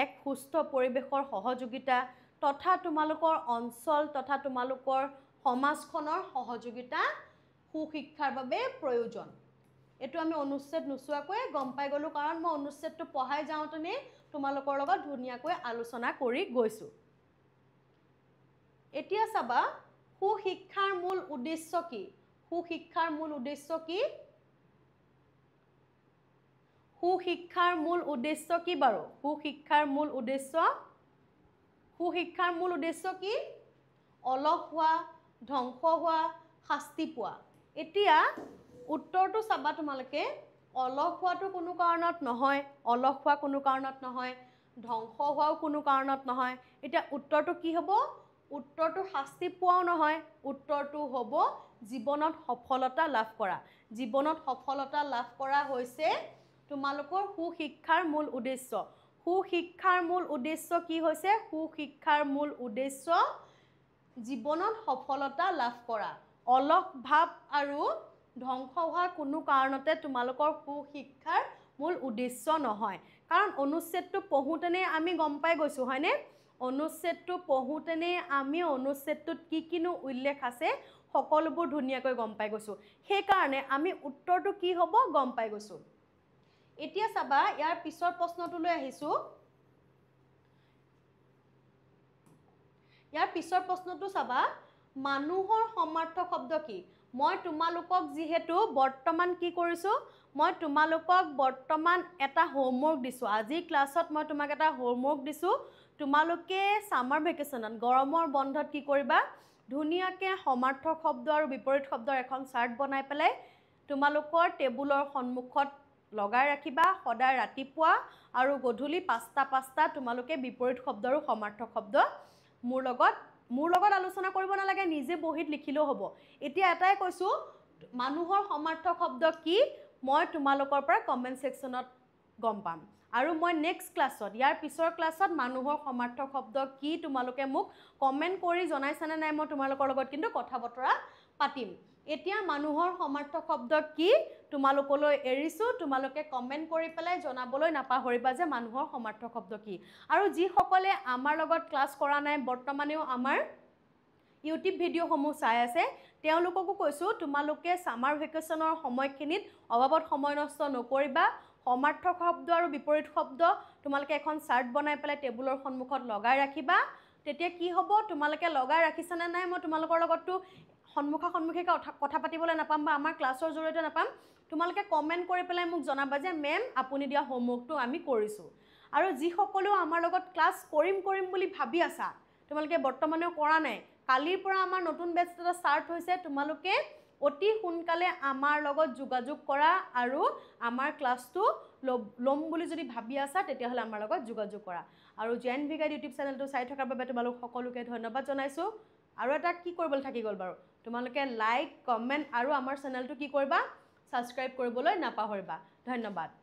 এক সুস্থ পৰিৱেশৰ সহযোগিতা, তথা তোমালোকৰ অঞ্চল তথা তোমালোকৰ সমাজখনৰ সহযোগিতা সুশিক্ষাৰ বাবে প্ৰয়োজন। এইটো আমি অনুচ্ছেদ নোচোৱাকৈ গম পাই গ'লোঁ, কাৰণ মই অনুচ্ছেদটো পঢ়াই যাওঁতেনে তোমালোকৰ লগত ধুনীয়াকৈ আলোচনা কৰি গৈছোঁ। এতিয়া চাবা, সুশিক্ষাৰ মূল উদ্দেশ্য কি? সুশিক্ষাৰ মূল উদ্দেশ্য কি? সুশিক্ষাৰ মূল উদ্দেশ্য কি বাৰু? সুশিক্ষাৰ মূল উদ্দেশ্য, সুশিক্ষাৰ মূল উদ্দেশ্য কি? অলস হোৱা, ধ্বংস হোৱা, শাস্তি পোৱা। এতিয়া উত্তৰটো চাবা তোমালোকে, অলস হোৱাটো কোনো কাৰণত নহয়, অলস হোৱা কোনো কাৰণত নহয়, ধ্বংস হোৱাও কোনো কাৰণত নহয়। এতিয়া উত্তৰটো কি হ'ব? উত্তৰটো শাস্তি পোৱাও নহয়, উত্তৰটো হ'ব জীৱনত সফলতা লাভ কৰা। জীৱনত সফলতা লাভ কৰা হৈছে তোমালোকৰ সুশিক্ষাৰ মূল উদ্দেশ্য। সুশিক্ষাৰ মূল উদ্দেশ্য কি হৈছে? সুশিক্ষাৰ মূল উদ্দেশ্য জীৱনত সফলতা লাভ কৰা। অলস ভাৱ আৰু ধ্বংস হোৱা কোনো কাৰণতে তোমালোকৰ সুশিক্ষাৰ মূল উদ্দেশ্য নহয়। কাৰণ অনুচ্ছেদটো পঢ়োঁতেনে আমি গম পাই গৈছোঁ, হয়নে? অনুচ্ছেদটো পঢ়োঁতেনে আমি অনুচ্ছেদটোত কি কিনো উল্লেখ আছে সকলোবোৰ ধুনীয়াকৈ গম পাই গৈছোঁ। সেইকাৰণে আমি উত্তৰটো কি হ'ব গম পাই গৈছোঁ। এতিয়া চাবা, ইয়াৰ পিছৰ প্ৰশ্নটোলৈ আহিছোঁ। ইয়াৰ পিছৰ প্ৰশ্নটো চাবা, মানুহৰ সমাৰ্থক শব্দ কি? মই তোমালোকক যিহেতু বৰ্তমান কি কৰিছোঁ, মই তোমালোকক বৰ্তমান এটা হোমৱৰ্ক দিছোঁ। আজিৰ ক্লাছত মই তোমাক এটা হোমৱৰ্ক দিছোঁ। তোমালোকে ছামাৰ ভেকেশ্যনত, গৰমৰ বন্ধত কি কৰিবা, ধুনীয়াকৈ সমাৰ্থক শব্দ আৰু বিপৰীত শব্দৰ এখন চাৰ্ট বনাই পেলাই তোমালোকৰ টেবুলৰ সন্মুখত লগাই ৰাখিবা। সদায় ৰাতিপুৱা আৰু গধূলি পাঁচটা পাঁচটা তোমালোকে বিপৰীত শব্দ আৰু সমাৰ্থক শব্দ মোৰ লগত আলোচনা কৰিব নালাগে, নিজে বহীত লিখিলেও হ'ব। এতিয়া এটাই কৈছোঁ, মানুহৰ সমাৰ্থক শব্দ কি মই তোমালোকৰ পৰা কমেণ্ট ছেকশ্যনত গম পাম। আৰু মই নেক্সট ক্লাছত, ইয়াৰ পিছৰ ক্লাছত মানুহৰ সমাৰ্থক শব্দ কি তোমালোকে মোক কমেণ্ট কৰি জনাইছানে নাই মই তোমালোকৰ লগত কিন্তু কথা বতৰা পাতিম। এতিয়া মানুহৰ সমাৰ্থক শব্দ কি তোমালোকলৈ এৰিছোঁ, তোমালোকে কমেণ্ট কৰি পেলাই জনাবলৈ নাপাহৰিবা যে মানুহৰ সমাৰ্থক শব্দ কি। আৰু যিসকলে আমাৰ লগত ক্লাছ কৰা নাই, বৰ্তমানেও আমাৰ ইউটিউব ভিডিঅ'সমূহ চাই আছে, তেওঁলোককো কৈছোঁ, তোমালোকে ছামাৰ ভেকেশ্যনৰ সময়খিনিত অবাবত সময় নষ্ট নকৰিবা। সমাৰ্থক শব্দ আৰু বিপৰীত শব্দ তোমালোকে এখন চাৰ্ট বনাই পেলাই টেবুলৰ সন্মুখত লগাই ৰাখিবা। তেতিয়া কি হ'ব, তোমালোকে লগাই ৰাখিছানে নাই মই তোমালোকৰ লগততো সন্মুখা সন্মুখীকৈ কথা পাতিবলৈ নাপাম বা আমাৰ ক্লাছৰ জৰিয়তে নাপাম। তোমালোকে কমেণ্ট কৰি পেলাই মোক জনাবা যে মেম আপুনি দিয়া হোমৱৰ্কটো আমি কৰিছোঁ। আৰু যিসকলেও আমাৰ লগত ক্লাছ কৰিম কৰিম বুলি ভাবি আছা, তোমালোকে বৰ্তমানেও কৰা নাই, কালিৰ পৰা আমাৰ নতুন বেটছ এটা ষ্টাৰ্ট হৈছে, তোমালোকে অতি সোনকালে আমাৰ লগত যোগাযোগ কৰা আৰু আমাৰ ক্লাছটো ল'ম বুলি যদি ভাবি আছা তেতিয়াহ'লে আমাৰ লগত যোগাযোগ কৰা। আৰু J N V guide YouTube চেনেলটো চাই থকাৰ বাবে তোমালোক সকলোকে ধন্যবাদ জনাইছোঁ। আৰু এটা কি কৰিবলৈ থাকি গ'ল বাৰু, তোমালোকে লাইক, কমেণ্ট আৰু আমাৰ চেনেলটো কি কৰিবা, ছাবস্ক্ৰাইব কৰিবলৈ নাপাহৰিবা। ধন্যবাদ।